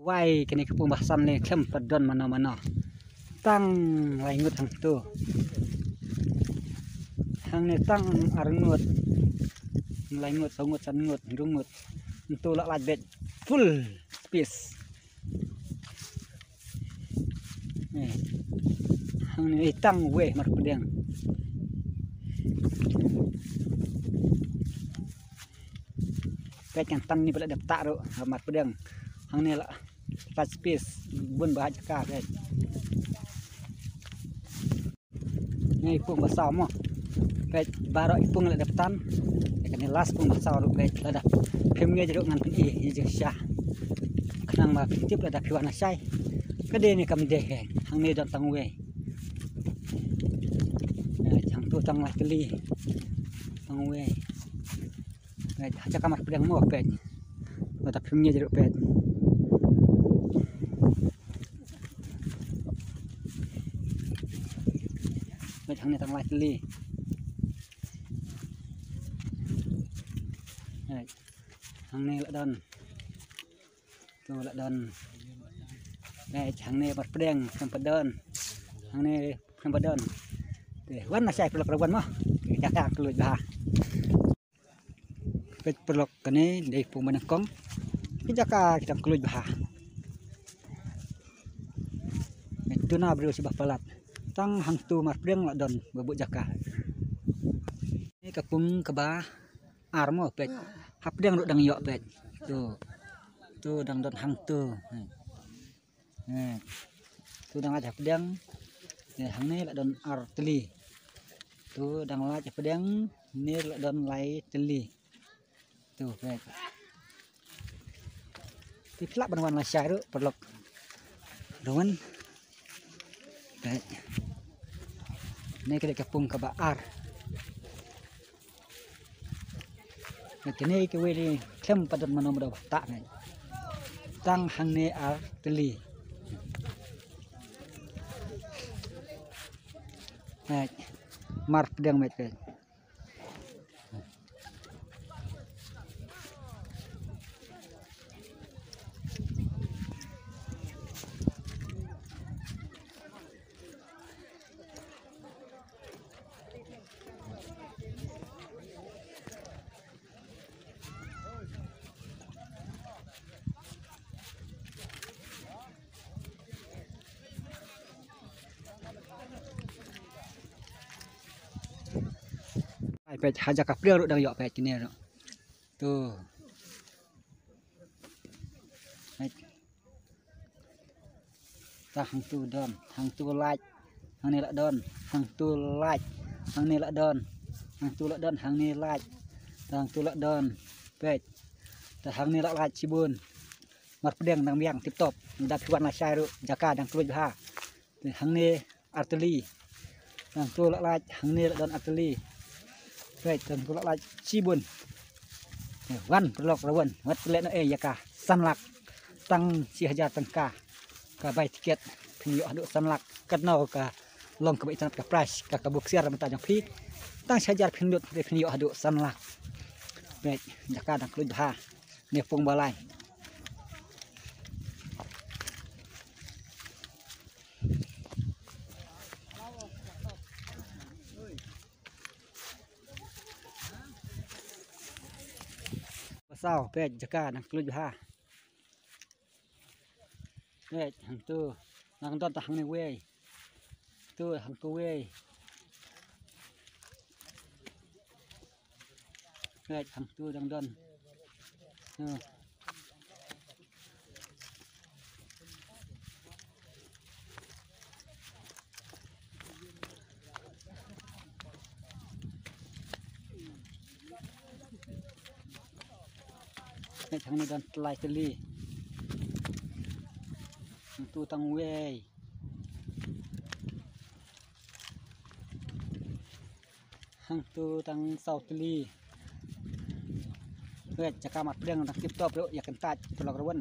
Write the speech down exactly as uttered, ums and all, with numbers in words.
Wai kane ka pung ba san lei khlem pat don mano mano. Tang lai ngut hangtu. Hangne tang ar ngut. Lai ngut, saw ngut, san ngut, hynriew ngut. Hangtu la lait beit full space. Eh. Hangne tang wei marpdeng. Peit kan tang ni ba la dep tak ruh ha marpdeng. Hangne la lait space bun ba ha jaka peit. Ngi pung ba saw mo. Peit baroh i pung la dep tan. Ïa kane last pung ba saw ruh peit lada phim ngeit ruh ngan pyni ïa jingshisha. Khnang ba phi tip lada phi wan lashai. Ka dei ne kam dei, hangne don tang wei. Peit hangtu tang lai tylli. Tang wei. Peit ha jaka marpdeng mo peit. Lada phim ngeit ruh peit. Peit hangne tang lai tylli. Peit hangne la don. Tu la don. Peit hangne marpdeng khlem pat don. Hangne khlem pat don. Te wan lashai paralok, wan mo. Jaka kylluid bha. Peit paralok, kane dei pung ba nyngkong. Ki jaka ki dang kylluid bha. Peit tu na briew shi ba palat. Tang hangtu marpdeng la don ba bud jaka. Kane ka pung kaba ar mo peit. Hapdeng ruh dang ïoh peit. Tu. Tu dang don hangtu. Peit. Tu dang lait hapdeng. Te hangne la don ar tylli. Tu dang lait hapdeng, ne la don lai tylli. Tu peit. Te phi lah ban wan lashai ruh paralok. Ruh wan. Peit. Ne ka dei ka pung kaba ar. Peit kane kawei lei khlem pat don mano mano ba tak ne. Tang hangne ar tylli. Peit. Marpdeng peit peit. Ai peit ha jaka pdeng ruh dang ïoh peit kine ruh. Tu. Peit. Ta hangtu don, hangtu lait, hangne la don, hangtu lait, hangne la don, hangtu la don, hangne lait, ta hangtu la don, peit, ta hangne la lait shibun, marpdeng dang biang tip top, da phi wan lashai ruh, jaka dang kylluid bha, te hangne ar tylli. Tang tu la lait hangne la don ar tylli. Peit tang tu la lait shibun. Eh, wan paralok ruh wan. Wat pynleh noh eh ïa ka san lak. Tang shi hajar tyngka. Ka bai tiket phin ïoh haduh san lak. Katno ka long kaba itynnad ka prize ka, ka buksiar mynta jong phi. Tang shi hajar phin lut phin ïoh haduh san lak. Peit jaka dang kylluid bha. Ne pung ba lai. Ba saw, peit jaka dang kylluid bha. Peit hangtu, nang don ta hangne wei. Tu hangtu wei. Peit hangtu dang don. Tu. Peit hangne don tlai tylli. Hangtu tang wei. Hangtu tang saw tylli. Peit jaka marpdeng dang tip top ruh ïa kyntait paralok ruh wan.